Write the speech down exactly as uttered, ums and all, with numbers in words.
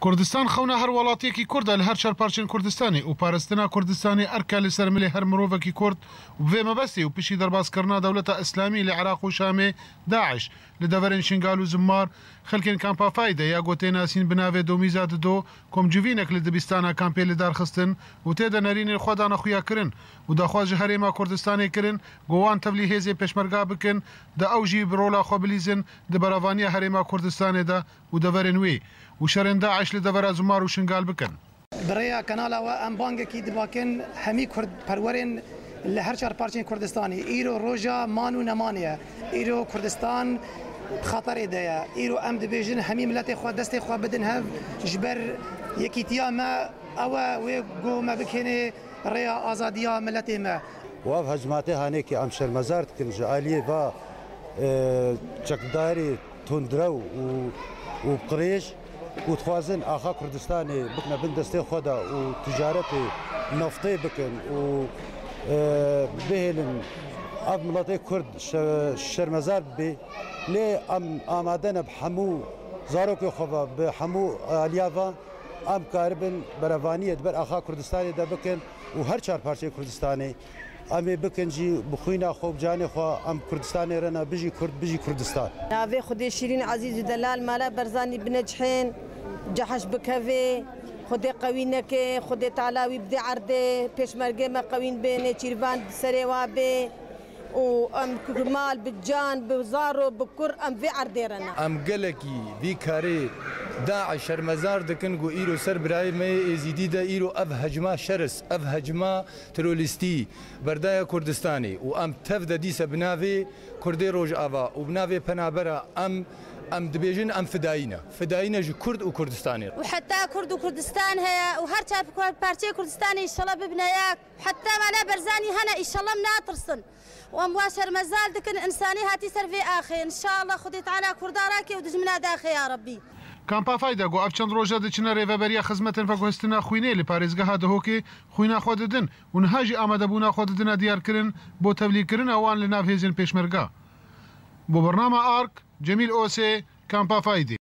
Kurdistan xewna her welatiyekî Kurd e li her çar parçên Kurdistanê û parastina Kurdistanê erk e li ser milê her mirovekî Kurd û bi vê mebestê û piştî derbaskirina dewleta Îslamî li Iraq û Şamê, DAIŞ, li deverên Şingal û Zimmar, xelkên kampa Fayde ya ku tê nasîn bi navê Domîza Dido, komcivînek li dibîstana kampê li dar xistin û tê de nerînên xwe dane xuya kirin û daxwaz ji Herêma Kurdistanê kirin ku wan tevlî hêzên Pêşmerga bikin, da ew jî bi rola xwe bilîzin di berevaniya Herêma Kurdistanê de û deverên wê û şerên DAIŞ li devera Zimmar û Şingal bikin. Bi rêya kanala we em bangekî dibakin hemî kurdperwerên li her çar parçeyên Kurdistanê. Îro roja man û nemanê ye. Îro Kurdistan xeterê de ye. Îro em dibêjin hemî miletê xwe destê xwe bidin hev ji ber yekîtiya me. Ew e wê ku me bikênê rêya azadiya miletê me. Û ev hejmatê hanê ki em şermezar dikin ji aliyê va, e, çekdarî tundrew û, û qirêj û dixwazin axa Kurdistanê bikine bin destê xwe de û ticaretê naftê bikin û, e, bihêlin ev miletê Kurd şe-, şermezar bibe. Lê em amade ne bi hemû zarokê xwe ve, bi hemû aliya ve em karibin berevaniyê di ber axa Kurdistanê de bikin û her çar parçeyê Kurdistanê em ê bikin jî bi xwîna xwe û bi canê xwe. Em Kurdistanê re ne, bijî Kurd, bijî Kurdistan. Navê Xwedê şîrîn, ezîz û delal Mala Berzanî binecihên, cehş bikevê, Xwedê qewî neke, Xwedê Teala wî bidê erdê, pêşmergê me qewîn bê, nêçîrvan bi serê wa bê û em ku mal bi can, bi zaro, bi kur em vê erdê re ne. Em gelekî vî karê DAIŞ şermezar dikin ku îro ser birayê me yê Êzîdî de îro ev hecma şeris, ev hecma terorîstî berdaye Kurdistanê û em tev de dîse bi navê Kurdê Rojava û bi navê penabera em, em dibêjin em fidayî ne. Fidayî ne ji Kurd û Kurdistanê. Û heta Kurd û Kurdistan heye û her çar parçeyê Kurdistanê înşallah bibine yek. Heta Mala Berzanî hene, înşallah em natirsin. Û em wa şermezar dikin, însanî hatî ser vê axê. Înşallah Xwedê Teala Kurda rake û dijmina daxê ya Rebbî. Kampa Fayda ku ev çend roja diçine rêveberiya xizmetên veguhestina xwînê li parêzgeha Dihokê xwîna xwe didin û niha jî amadebûna xwe didine diyarkirin bo tevlîkirina wan li nav hêzên pêşmerga. Bo bernama Ark, Cemîl Osê, Kampa Fayde.